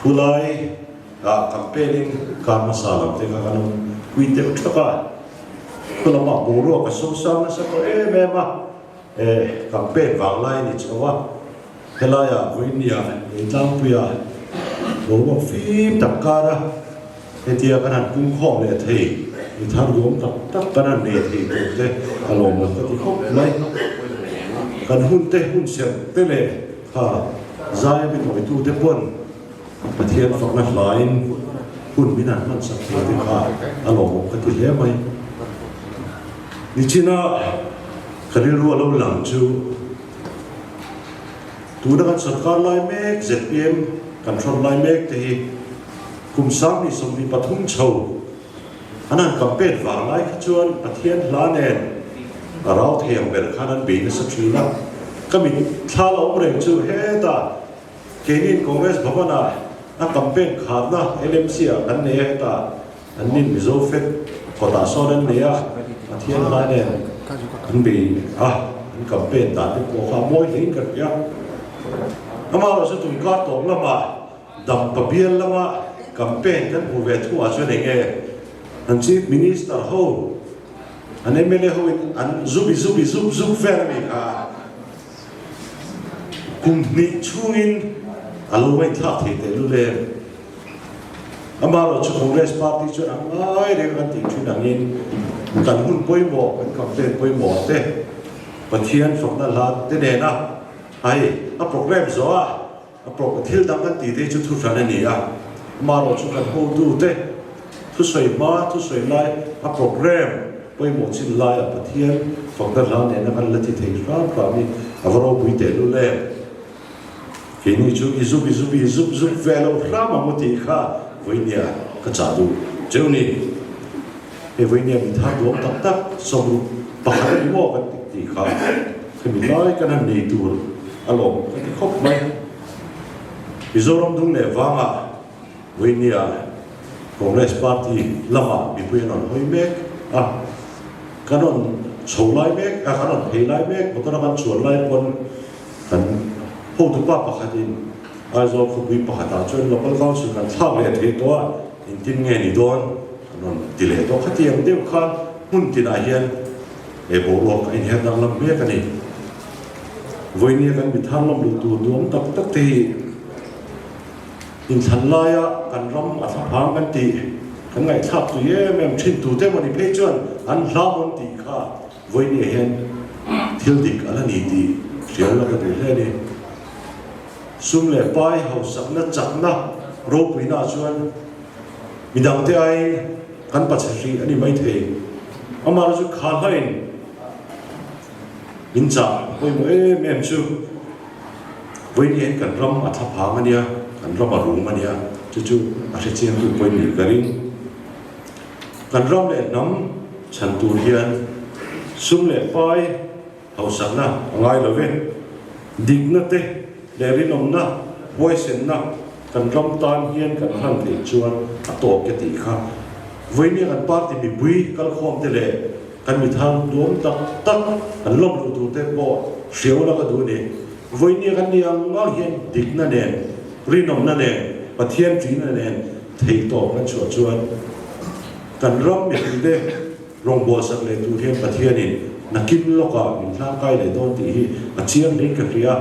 Khulai ah campaign in kar hmasa lam te kha kan awm pui deuh thak a, khu lamah boruak a sosang nasa tawh em em a, eh campaign vang lai a ni chho a, helaiah vawinia Leitlangpuia boruak fim tak kar a hetia kan han pungkhawm leh thei mi thar duam tak tak kan han nei thei tur te a lawm lo ka ti khawp mai. Kan hun te hun serh te leh Kha Zaia mi tawitute pawn Pathian fakna hlain hun min han hmansak thei te kha a lawmawm ka ti hle mai. Nichina ka rilru a lo lang chu tuna kan sorkar lai mek zpm kan hrawn lai mek te hi kum 2023 chho An han campaign vang lai kha chuan Pathian hla nen a rau thei ang ber khan an bei nasa thin a. Ka mit thla la awm reng chu hetah keinin Congress Bhavan-ah a campaign kharna LMC-ah kan nei a, hetah an nin Mizo Fed kawtah sawn an nei a, Pathian hla nen an bei a, an campaign dan te pawh kha a mawi hlein ka hria. Amaherawhchu tunkar tawp lamah Dampa bial lama campaign kan hmu ve thuah chuan eng nge an Chief Minister ho, an mla ho in an zubi zubi zup zup vel a ni kha. Kum hnih chhungin a lo ngaihthlak thei teh lul em? Amaherawhchu Congress party chuan a ngai reng kan tih thin angin kan hun pawimawh, kan campaign pawimawh te, Pathian fakna hla te nena hei a programme zawh a, A program thil dang kan tih te hi chu thuhran a ni a, amaherawh chu kan hotute thusawi hma, thusawi lai a program pawimawh chin laia Pathian fakna hla nena kan la ti thei hram hram hi a va ropui teh lul em. Keini chu i zup i zup i zup zup ve lo hram ang u tih kha vawinia ka chah duh cheu ni. Hei vawinia mi thar duam tak tak 61 a ni maw kan tih kha. Hemi lai kan han nei tur a lawm ka ti khawp mai. Mizoram dung leh vangah Vawinia Congress Party lamah mipui an rawn hawi mek a, kan rawn chho lai mek a, kan rawn phei lai mek, motor a kan chuan lai pawn kan hotupa pakhatin Aizawl khawpui pakhatah chuan Local Council kan thlak leh thei tawh a, engtin nge ni dawn kan rawn ti leh tawh. Khatiang deuh khan hmun tinah hian He boruak a inher danglam mek a ni. Vawinia kan mi thar lam luh tur duam tak tak te hi inthlan laia kan ram a thlaphang kan tih kan ngaihthlak tui em em thin tute emaw ni phei chuan an hlauhawm tih kha vawinia hian thil dik a la ni tih hrial la ka duh hle a ni. Sum leh pai hausakna chakna ropuina ah chuan midangte aiin Kan pachhe hrih a ni maithei. Amah chu kha hlain min chah pawimawh em em chu vawiin hian kan ram a thlaphang a nia, kan ram a rum a nia, chu chu a hrechiangtu pawimawh ka ring. Kan ram leh hnam chhan tur hian sum leh pai hausakna a ngai lo ve. Dikna te leh rinawmna, huaisenna kan ram tan hian kan hlan theih chuan a tawp ka tih kha. Vawinia kan party mipui kalkhawm te leh kan mithar duam tak tak kan lawm luh tur te pawh hriau la ka duh a ni. Vawinia kan nih ang ang hian dikna nen, rinawmna nen, Pathian ṭihna nen theihtawp kan chhuah chuan kan ram mipui te Rawngbawlsak leh tur hian Pathianin nakin lawkah min hlangkai leh dawn tih hi a chiang hlein ka hria.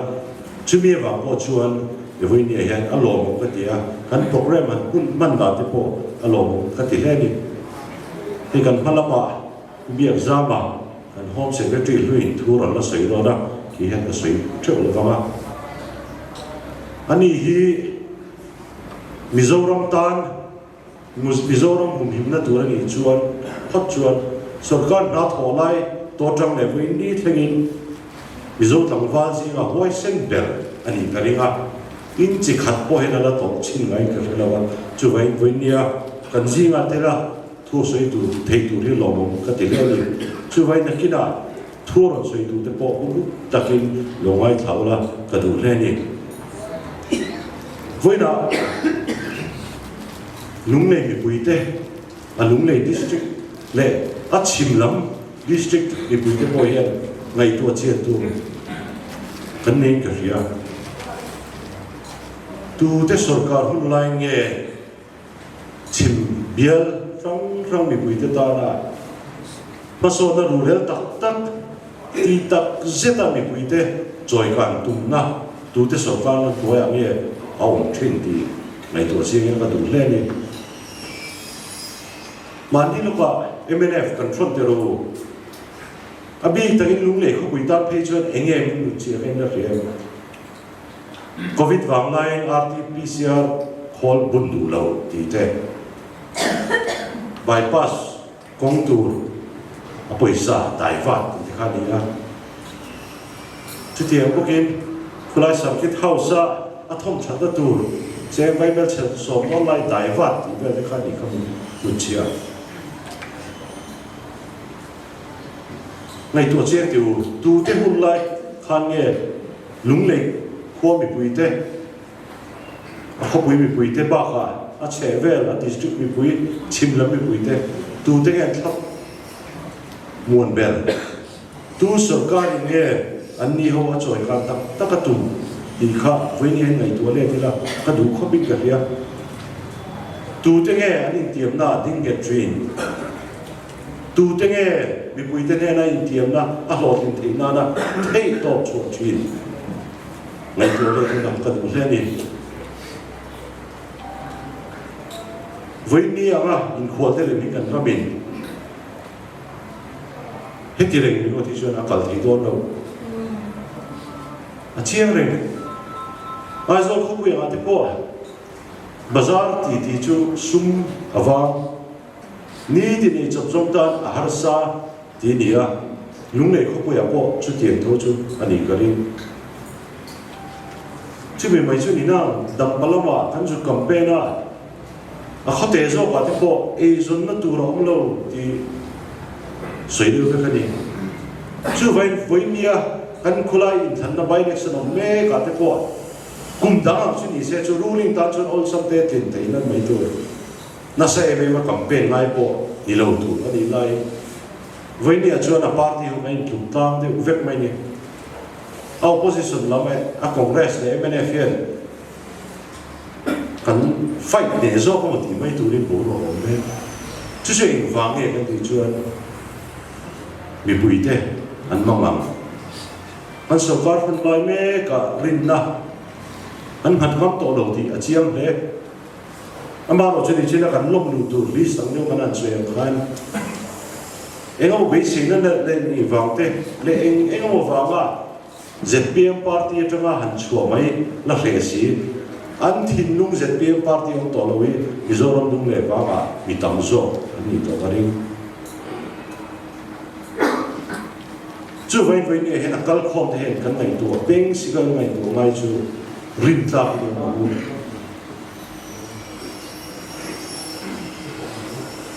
Chumi avang pawh chuan Evoinia hian a lawmawm ka ti a, kan program han hun hman dan te pawh a lawmawm ka ti hle a ni. Hei kan hma lamah Biak Zama kan Home Secretary hluiin thu rawn la sawi dawn a, khi hian ka sawi theuh lo vang a. Ani hi Mizoram tan Mizoram humhimna tur a nih chuan phawt chuan sorkar hna thawh lai tawtang leh vawiin ni thlengin Mizo tlangval zinga huaisen ber a nih ka ring a, in chi khat pawh hian a la tawh chin ngaiin ka hre lo a, chuvain vawiin nia kan zinga tela thu sawi tur thei tur hi lawmawm ka ti hle a ni. Chuvain nakinah thu rawn sawi tur te pawh uluk takin lo ngaithla ula ka duh hle a ni. Vawiinah Lunglei mipuite, a Lunglei District leh a chhim lam District mipuite pawh hian ngaihtuah chian tur kan neiin ka hria. Tute sorkar hun laiin nge chhim bial hrang hrang mipuite tana hmasawnna rurel tak tak ti tak zeta mipuite chawikan tumna tute sorkarna hnuaiah nge a awm thin tih ngaihtuah chiangin ka duh hle a ni. Mahni lawkah mnf kan hrawn teh rawh u. A bik takin Lunglei khawpui tan phei chuan eng nge min lut chiah em la hria em? Covid vang laiin RT-PCR khawl bun duh lo tih te, bypass kawng tur a pawisa dai vat tih te kha a ni a. Chutiang bawkin khulai Circuit House-a a thawmthatna tur cheng vaibel chhe sawm dawn lai dai vat tih vel te kha a ni kha min lut chiah. Ngaihtuah chiang tih u, tute hun lai khan nge Lunglei khua mipuite, a khawpui mipuite bakah a chheh vel, a district mipui, chhim lam mipuite tute nge an thlap muan ber? Tu sorkarin nge an ni ho a chawi khan tak tak a tum tih kha vawiin hian ngaihtuah let ila ka duh khawpin ka hria. Tute nge an intiamna a ding nghet thin? Tute nge mipuite hnena intiamna a hlawhtlin theih nana theih tawp chhuah thin? Ngaihtuah let hunah ka duh hle a ni. Vawiin anga inkhualte lem hi kan ramin heti reng ringawt hi chuan a kal thei dawn lo. A chiang reng. Aizawl khawpui angah te pawh bazar titi chu sum a vang. Nitin ei chawp zawng tan a harsa ti a ni a, Lunglei khawpuiah pawh chutiang tho chu a nih ka ring. Chumi mai chu ni nang, Dampa lamah kan zut campaign a, a khawte zawkah te pawh eizawnna tur a awm lo tih sawi deuh vek a ni. Chuvain vawinia kan khawlai inthlanna by-election awm mekah te pawh kum dang ang chu ni se chu ruling tan chuan awlsam te tlin theih nan mai tur. Nasa em em a campaign lai pawh ni lo tur a nih laiin Vawinia chuan a party ho a intluk tlang deuh vek mai ni. A opposition lam eh a Congress leh mnf hian kan fight hneh zawk emaw tih mai turin boruak a awm mek. Chu chu engvang nge kan tih chuan mipuite an hmang ang. An sorkar hun lai mekah rinna an nghat ngam tawh lo tih a chiang hle. Amaherawh chu nichina kan lawm luh tur list ang deuh kan han sawi ang khan eng emaw beiseina leh leh nih vang te leh eng eng emaw vanga zpm party atanga han chhuah mai la hreh si. An thinlung zpm party awm tawh lo hi Mizoram lung leh vangah mi tam zawk an nih tawh ka ring. Chuvain vawiin nge hian a kalkhawm te hian kan ngaihtuah peng si kan ngaihtuah ngai chu rintlak in awm ang u.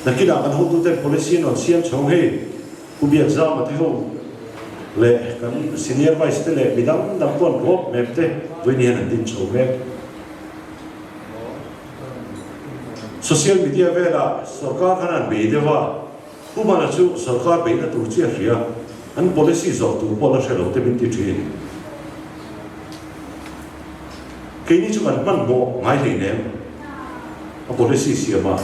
Nakinah kan hotuten policy an rawn siam chho hei, Pu Biakzama te ho leh kan senior vice te leh midang dang pawh an rawp mep te vawiin hian an din chho mek. Social media velah sorkar khan an bei deuh a, Pu Mana chu sorkar beihna tur chiah hria, an policy zawh tur pawh la hre lo te min ti thin. Keini chu kan hmanhmawh ngai hleinem a policy siam a,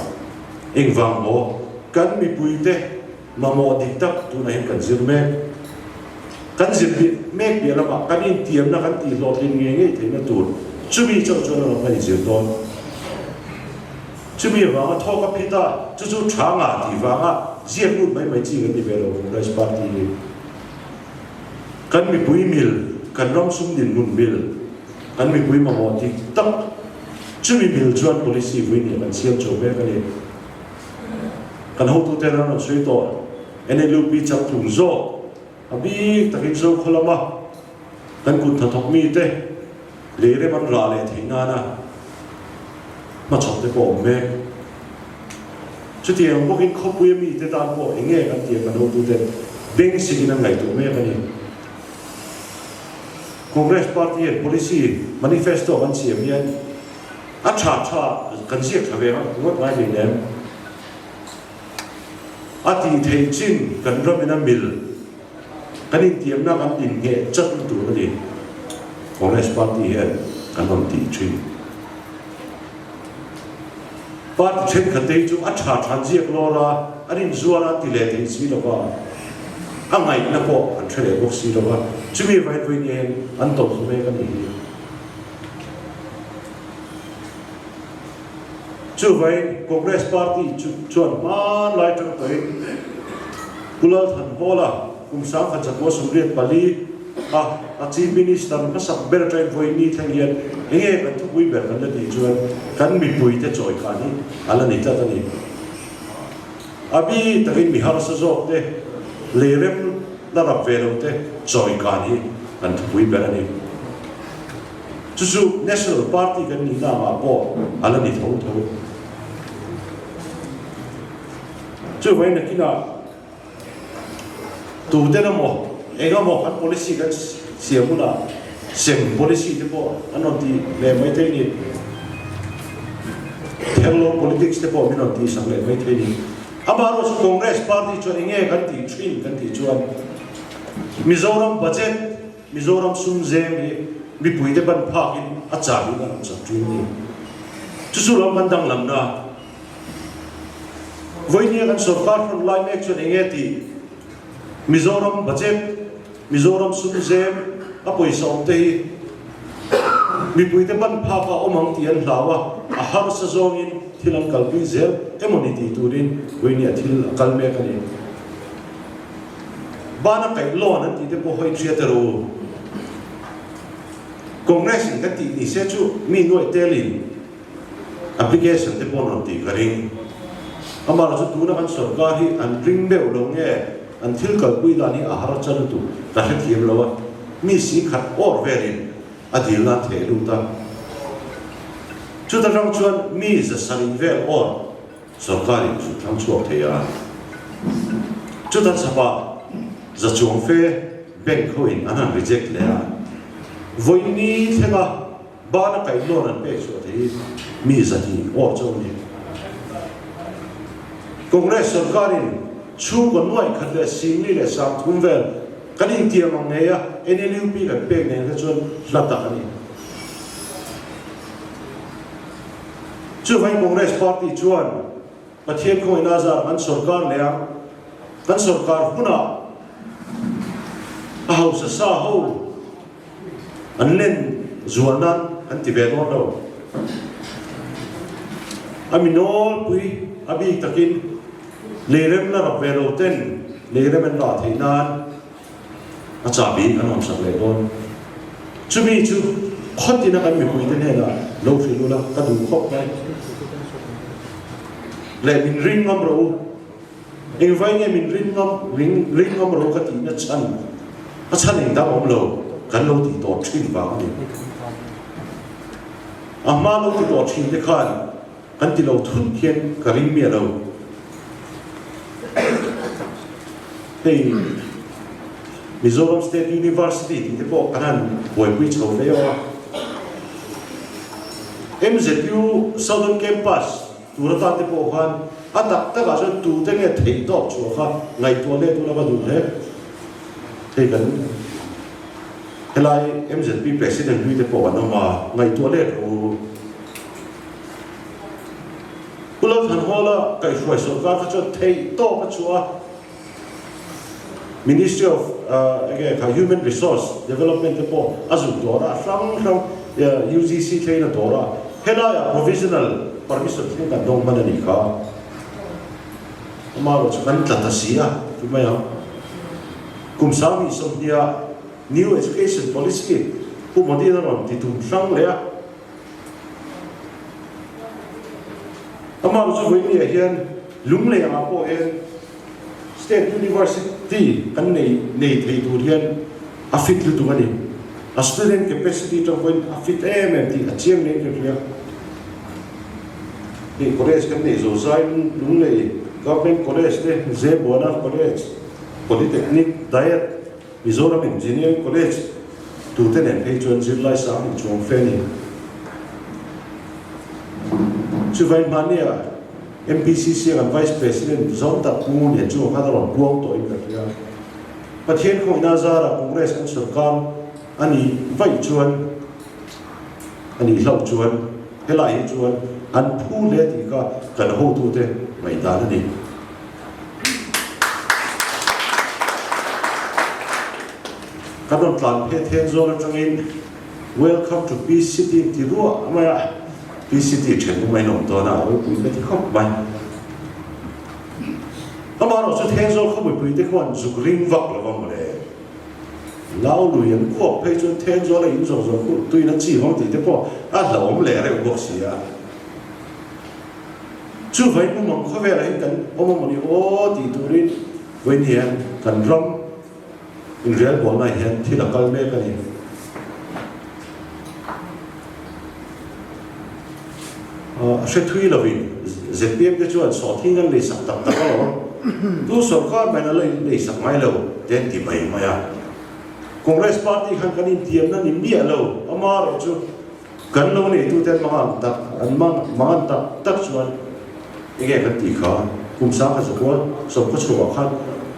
engvang maw kan mipuite mamawh dik tak tunah hian kan zir mek. Kan zir mek piah lamah kan intiamna kan tihhlawhtlin ngei ngei theihna tur chumi chauh chuan a rawn kan inzir dawn. Chumi avanga thawk a phit a, chu chu tha ngah tih vanga ziak lut mai mai chi kan ni ve lo Congress Party hi. Kan mipui mil, kan ram sum dinhmun mil, kan mipui mamawh dik tak chumi mil chuan policy vui nih kan siam chho mek a ni. Kan hotute an rawn sawi tawh, NLUP chak tlung zawk a bik takin Zokhaw lama kan kut hnathawk mite lei rem an rah leh theih nana hmachhawp te pawh a awm mek. Chutiang bawkin khawpuia mite tan pawh eng nge kan tih ang kan hotuten beng sikin an ngaihtuah mek a ni. Congress Party hian policy manifesto kan siam hian a tha tha kan ziak tha ve ngawt ngai hleinem. A tih theih chin kan ramin a mil kan intiamna kan inhneh chat na tur a ni. Congress Party hian kan rawn tih thin. Party thenkhat te hi chu a tha than ziak lawr a, an inzuar a an ti leh thei si lo va, a ngaihna pawh an hre leh bawk si lo va, chumi vain vawiin hian an tawlhlu mek a nih hi. Chuvain Congress Party chu chuan hmanlai tang tawhin Pu Lalthanhawla kum 1984 a a Chief Minister hmasak ber atangin vawiin ni thleng hian enge kan thupui ber kan la tih chuan kan mipuite chawi khan hi a la ni tlat a ni. A bi takin mi harsa zawk te, lei rem la rap ve lo te chawi khan hi kan thupui ber a ni. Chu chu National Party kan nihna angah pawh a la ni tho tho. Chuvangin nakinah tuten emaw eng emaw kan policy kan siam hunah sem policy te pawh an rawn ti leh mai thei ni. Therhlo politics te pawh min rawn tihsak leh mai thei ni. Amaherawhchu Congress Party chuan enge kan tih thin kan tih chuan Mizoram budget Mizoram sum zeng hi mipuite ban phakin a chah in a rawn chak ṭin a ni. Chu chu lam kan danglamna. Vawinia kan sorkar hrawn lai mek chuan eng nge tih Mizoram budget, Mizoram sum zem a pawisa awm te hi mipuite ban phakah awm ang tih an hlau a, a harsa zawngin thil an kalpui zel emawni tih turin vawinia thil a kal mek a ni. Bana kaih loan an tih te pawh hawi hriat ero u. Congress in kan tih ni se chu mi nuaih telin application te pawh an rawn tih ka ring. Amaherawhchu chu tuna kan sorkar hi an ring deuh lo nge an thil kalpui dan hi a har chan lutuk ka hrethiam lo a, mi si khat awr velin a dil nan theh lut a. Chuta tang chuan mi zasarih vel awr Sorkarin chu thlang chhuak thei a, chuta chhapah za chuang fe bank hoin an han reject leh a, vawiini thlenga bana kaih loan an pek chhuah thei hi mi zahnih awr chauh a ni. Congress sorkarin chhungkaw nuaih khat leh singli leh sangthum vel kan intiam ang ngei a, NLUP kan pek nen kha chuan hla tak a ni. Chuvangin Congress Party chuan Pathian khawngaihna zar kan sorkar leh a, kan sorkar hunah a hausa sa ho an len zual nan an ti ve dawn lo. A mi nawlpui a bik takin leirem la rak ve lo ten leirem an rah theih nan A chahbi an awmsak leh dawn. Chumi chu khawtina kan mipuite hnenah lo hrilh ula ka duh khawp mai. Leh min ring ngam rawh u. Engvai nge min rin ngam ring ring ngam rawh u ka tihna chhan a chhan engdang awm lo kan lo tih tawh thin vang a ni. A hma lo ti tawh thin te khan Kan ti lo thut hian ka ring miah lo. Hei Mizoram State University tih te pawh kan han buaipui chho ve a. MZU Southern Campus tur atan te pawh khan a tak takah chuan tute nge theih tawk chhuah kha ngaihtuah let ula ka duh hle. Hei kan helai MZP President hlui te pawh an awm a, ngaihtuah let rawh u. Pu Lalthanhawla kaihhruai sorkar kha chuan theih tawk a chhuah a, Ministry of enge kha Human Resource Development te pawh a zuk dawr a, a hrang hrang UGC thlengin a dawr a, helaiah provisional permission thleng kan dawng hman a nih kha. Amaherawh chu kan tla ta si a ti mai ang. Kum 2020 New Education Policy Pu Modi-in a rawn ti tum hrang leh a. Amah chu vawinia hian Lunglei angah pawh hian State University kan nei nei thei tur hian a fit lutuk a ni. A student capacity atang pawhin a fit em em tih a chiang ngei ka hria. Hei college kan neih zo zai Lunglei Government College te, Zebuana College, Polytechnic, Diet, Mizoram Engineering College tute nen phei chuan zirlai sang inchuang fe a ni. Chuvai hmania MPCC an Vice President Zawmtak Pu Lian Chunga khan a rawn puang tawhin ka hria. Pathian khawihna zarah Congress an sorkar a nih vaih chuan a nih hlauh chuan. Helai hi chuan an phu hle tih kha kan hotute ngaihdan a ni. Kan rawn tlan phe Thenzawl atangin Welcome to Peace City ti ruah mai a, Peace City thenawm a inawm dawn a, a ropui ka ti khawp mai. Amaherawhchu Thenzawl khawmipui te khuan zuk ring vak lo va mawle. Lau lui an kuak phei chuan Thenzawl a in zawng zawng khu tuin a chi vang tih te pawh a hlauhawm leh reuh bawk si a. Chu vawi mumang khawvelah hian kan awm a mawni aw tih turin vawiin hian kan ram inrelbawlnaah hian thil a kal mek a ni. A hre thui lovin zpm te chuan sawhthing an leisak tak tak alawm. Tu sorkar mahin a la leisak ngai lo te an ti mai mai a. Congress party khan kan intiamna ni miah lo, amaherawh chu kan lo neitute an mangan tak an mangan tak tak chuan enge kan tih kha kum sangkhat zakua sawmkhaw chhuakah khan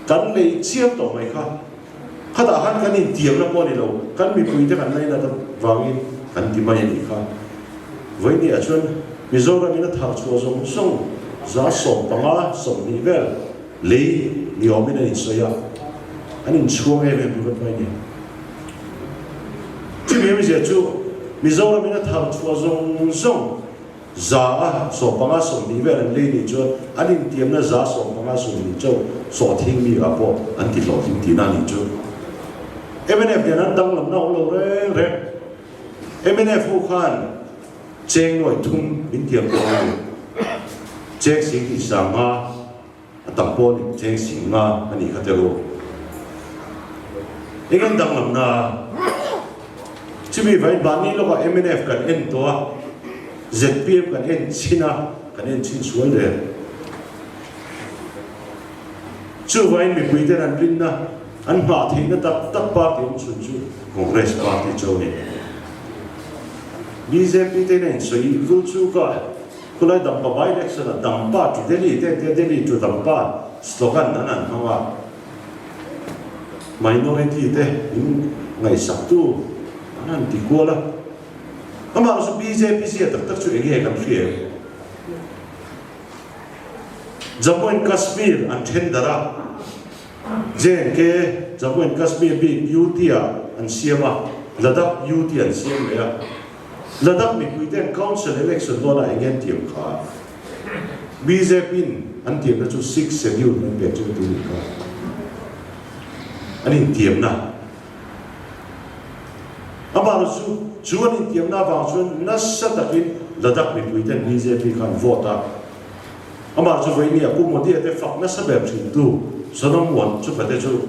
kan lei chiam tawh mai kha. Khatah khan kan intiamna pawh a ni lo, kan mipuite kan lainat avangin kan ti mai a nih kha. Vawinia chuan Mizoramin a thar chhuah zawng zawng 15 20 vel lei ni awmin an insawi a, an inchhuang em em ringawt mai a ni. Chumi awmzia chu Mizoramin a thar chhuah zawng zawng 15 20 vel an lei nih chuan an intiamna 15 20 chauh sawhthing mi ah pawh an ti hlawhtling tihna a nih chu. Mnf nen an danglamna a awm lo reng reng. Mnf ho khan cheng nuai thum min tiam tawh a ni. Cheng sing tih sanga A tam pawh ni cheng sing nga a nih kha tel u. Eng an danglamna a? Chumi vain mahni lawkah mnf kan en tawh a, zpm kan en chhin a, kan en chhin sual der. Chuvain mipuiten an rinna, an nghah theihna tak tak party awm chhun chu Congress party chu a ni. Bjp te in a insawi vul chuk a. Khulai Dampa by-election ah Dampa to Delhi te tia Delhi to Dampa slogan an an hmang a, minority te in ngaihsak tu an han ti kual a. Amah chu bjp zia tak tak chu eng nge kan hria em? Jammu and Kashmir an then darh a, J&K, Jammu and Kashmir bik UT ah an siam a, Ladakh UT an siam leh a. Ladakh mipuiten Council election dawnah eng nge an tiam kha? BJP-in an tiamna chu Sixth Schedule an pek chu ti nih kha. An intiamna. Amaherawh chu, chu an intiamna avang chuan nasa takin Ladakh mipuiten BJP kha an vote a. Amaherawh chu vawinia Pu Modi-a te fak nasa ber thintu Sonam Wangchuk-a te chu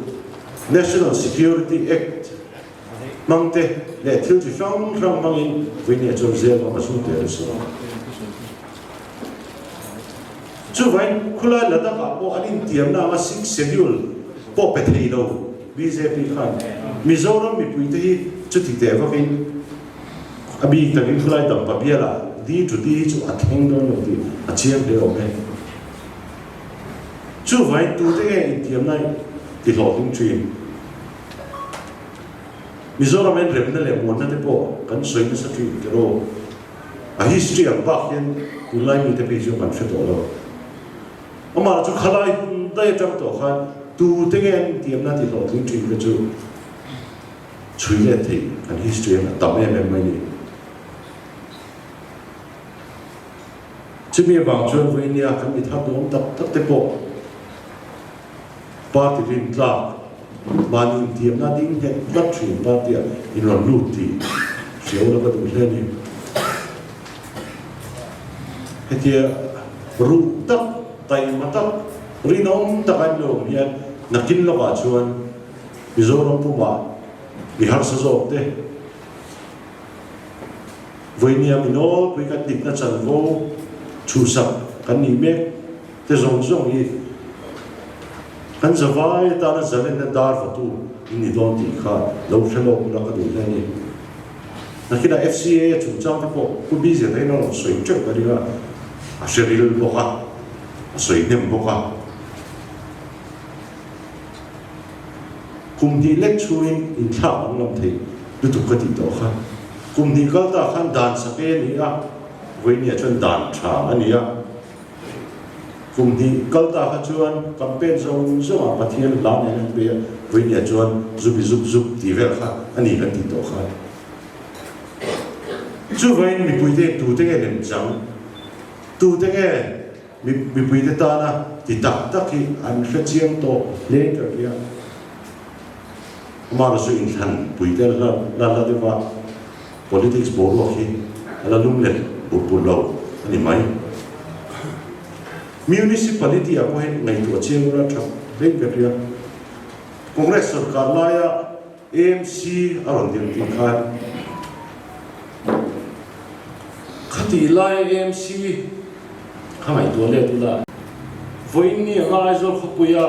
National Security Act Hmang te leh thil chi hrang hrang hmangin vawinia chuan zel ram a chhung tel a si. Chuvain khulai Ladakh ah pawh an intiamna anga Sixth Schedule pawh pe thei lo bjp khan Mizoram mipui te hi chuti teh vakin a bik takin khulai Dampa bialah D to D hi chu a thleng dawn lo tih a chiang hle awm e. Chuvain tute nge intiamna ti hlawhtling thin? Mizoram hian remna leh muanna te pawh kan sawi nasa thin teh rawh. A history ang bak hian tunlai mite phei chu kan hre tawh lo. Amah chu khalai hun daih atang tawh khan tute nge an intiamna ti hlawhtling thin te chu chhui let theih kan history hian a tam em em mai ni. Chumi avang chuan vawinia kan mi thar duhawm tak tak te pawh Party rin tlak, mahni intiamna ding nghet tlat thin party ah in rawn lut tih hriau la ka duh hle a ni. Hetia ruh tak, taima tak, rinawm taka in lo awm hian nakin lawkah chuan Mizoram pumah mi harsa zawk te, vawinia mi nawlpui kan dikna chanvo chhuhsak kan nih mek Te zawng zawng hi kan zavai atana zalenna dar vatu in ni dawn tih kha lo hre lawk ula ka duh hle a ni. Nakinah FCA chungchang te pawh Pu Bza te hian a rawn sawi teuh ka ring a, a hre ril bawk a, a sawi hnem bawk a. Kum hnih lek chhungin inthlak danglam thei lutuk ka tih tawh kha. Kum hnih kal ta khan dan sak e a ni a. Vawinia chuan dan tha a ni a. Kum hnih kal ta kha chuan campaign zawng zawngah Pathian hla nen an bei a, Vawinia chuan zubi zup zup tih vel kha a ni kan tih tawh kha. Chuvangin mipuite tute nge lemchang, tute nge mipuite tana ti tak tak hi an hre chiang tawh hle ka hria. Amaherawhchu inthlan puite la la deuh a. Politics boruak hi a la lum leh bur bur lo a ni mai. Municipality ah pawh hian ngaihtuah chiang ula tha hlei ka hria. Congress sorkar laia AMC a rawn din tih khan khatih laia AMC kha ngaihtuah let ula. Vawiin ni anga Aizawl khawpuia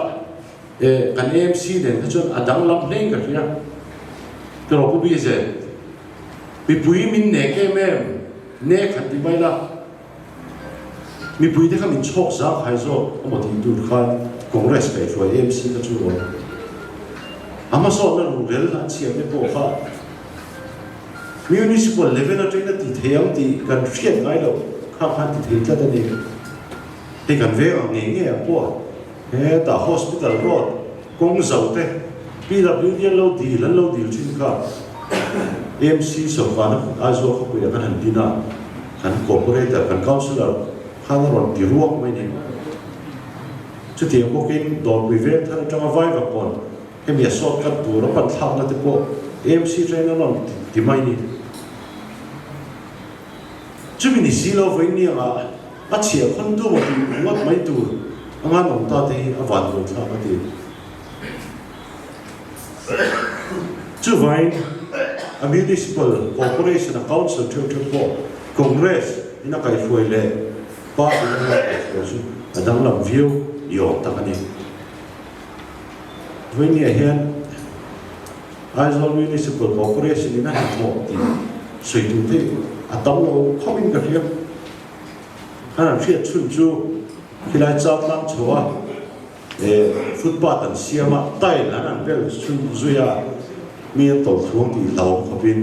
kan AMC nen kha chuan a danglam hlein ka hria. Tiraw Pu Bize, mipui min nek em em, nek han ti mai la, mipui te kha min chhawk zang khai zawk emaw tih tur khan Congress kaihhruai AMC kha chu rawn a hmasawnna rurel an siam te pawh kha Municipal level atangin a ti thei ang tih kan hriat ngai loh kha khan ti thei tlat a ni. Hei kan veng ang ngei ngei ang pawh. Hetah Hospital Road kawng zo te PWD an lo dil an lo dil thin kha AMC sawrkarna Aizawl khawpuiah kan han din a, kan Corporator, kan Councillor khan a rawn ti ruak mai ni. Chutiang bawkin Dawrpui veng thar atanga Vaiva pawn hemi a sawt kat tur a pan thlakna te pawh AMC train an rawn ti mai ni. Chumi ni si lo vawiin niangah a chhiah khawn tu maw tih ngawt mai tur a ngan awm ta te hi a van buai thlak a ti. Chuvangin a Municipal Corporation a Council theuh theuh pawh Congress in a kaihhruai leh Party dang a kaihhruai chu a danglam viau ni awm tak a ni. Vawiin hian Aizawl Municipal Corporation in a hnathawh tih sawi tur te a tam lo khawp in ka hria. An han hriat chhun chu khilai chau tlang chho a footpath an siam a, tile an han vel chhun zui a, mi an tawlh thuang tih hlauhawm khawp in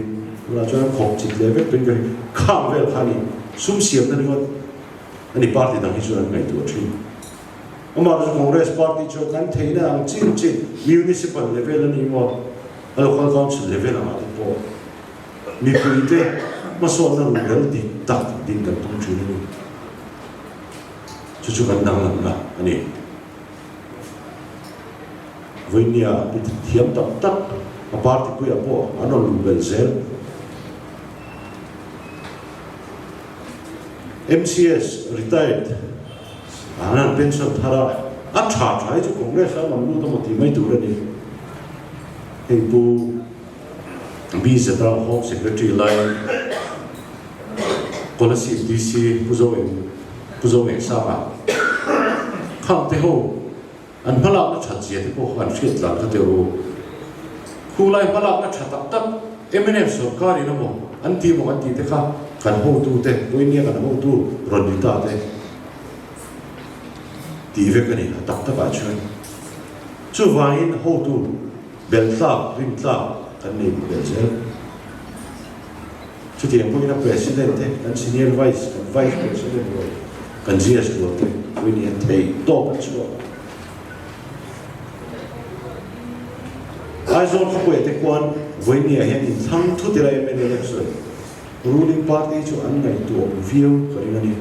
tunah chuan an khawp chit leh vek tuin ka hria. Khang vel kha ni sum siamna ringawt a ni party dang hi chuan an ngaihtuah thin. Amah chu Congress party chuan kan theihna ang chin chin Municipal level a ni maw, a Local Council level angah te pawh mipuite hmasawnna ruhrel dik tak din kan tum thin a ni. Chu chu kan danglamna a ni. Vawinia mi thiam tak tak a party puiah pawh an rawn luh belh zel. MCS retired an han pension thar a, a tha tha hi chu Congress a rawn lut emaw tih mai tur a ni. Hei Pu BZ-a Home Secretary laiin Kolasib DC Pu Zoeng Pu Zoengsanga khang te ho An hmalakna that zia te pawh kha an hriat tlan kha teh u. Khulai hmalakna tha tak tak mnf sorkar in emaw an ti emaw kan tih te kha kan hotu te, Vawinia kan hotu rawn ni ta te tih vek a ni a tak takah chuan. Chuvangin hotu belh tlak, rin tlak kan nei belh zel. Chutiang pawhin a President te, kan Senior Vice, kan Vice President rual, kan GS rual te pawhin hian theih tawp an chhuak. Aizawl khawpuia te khuan Vawinia hian inthlang thut ila mla election ruling party chu an ngaihtuah viau ka ring a ni.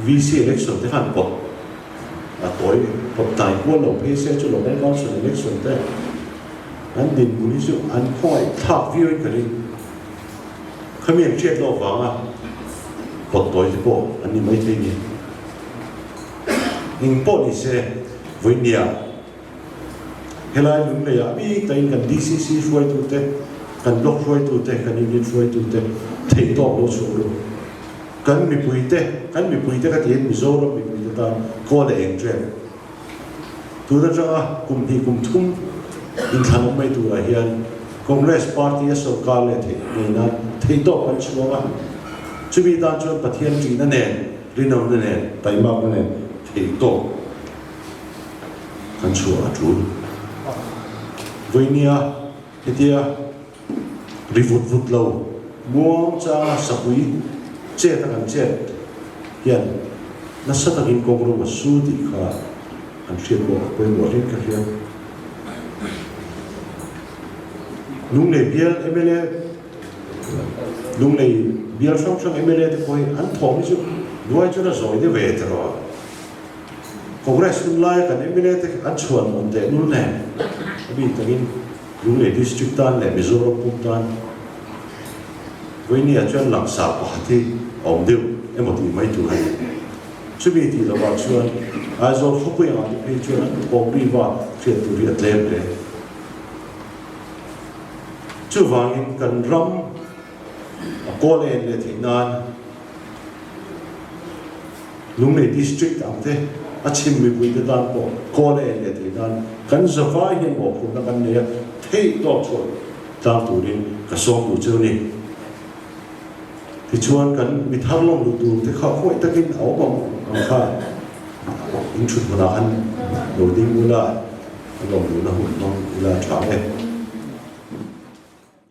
VC election te khan pawt a tawi pawt tlai kual lo phei se chu local council election te an dinhmun hi chu an khawngaih thlak viau in ka ring. Khami an hriat loh avanga pawt tawi te pawh an ni maithei ni. Eng pawh ni se vawinia Helai Lungleiah bik takin kan DCC hruaitute, kan Block hruaitute, kan Unit hruaitute theihtawp lo chhuah ru. Kan mipuite, kan mipuite ka tihin Mizoram mipuite tan kawl leh eng ṭem. Tun aṭanga kum hnih kum thum inthlan awm mai turah hian Congress party a sorkar leh theih ngei nan theihtawp kan chhuang a. Chumi tan chuan Pathian ṭihna nen, rinawmna nen, taimakna nen theihtawp. Kan chhuah a tul. Vawinia. Hetia ri vut vut lo muang changa sapui chet a kan chet hian nasa takin kawng ro a su tih kha an hriat pawh a pawimawh hlin ka hria. Lunglei bial mla Lunglei bial hrang hrang mla te pawh hi an thawm hi chu duai chuan a zawi deuh ve ta rawh a. Congress hun laia kan mla te an chhuan awm teh lul nen a bik takin Lunglei District tan leh Mizoram pum tan Vawinia chuan langsar pakhat hi a awm deuh emaw tih mai tur a ni. Chumi tih lovah chuan Aizawl khawpui angah te phei chuan an pawm ri va hriat tur hi a tlem hle. Chuvangin kan ram a kawl en leh theih nan Lunglei District ang te a chhim mipui te tan pawh kawl a en leh theih nan kan zavai hian mawhphurhna kan nei a, theih tawp chhuah tlang turin ka sawm duh cheu ni. Tichuan kan mi thar lawng duh tur te kha khawi takin a awm ang ang kha in thut hmunah khan lo ding ula, a lawm duhna hun hmang ila tha e.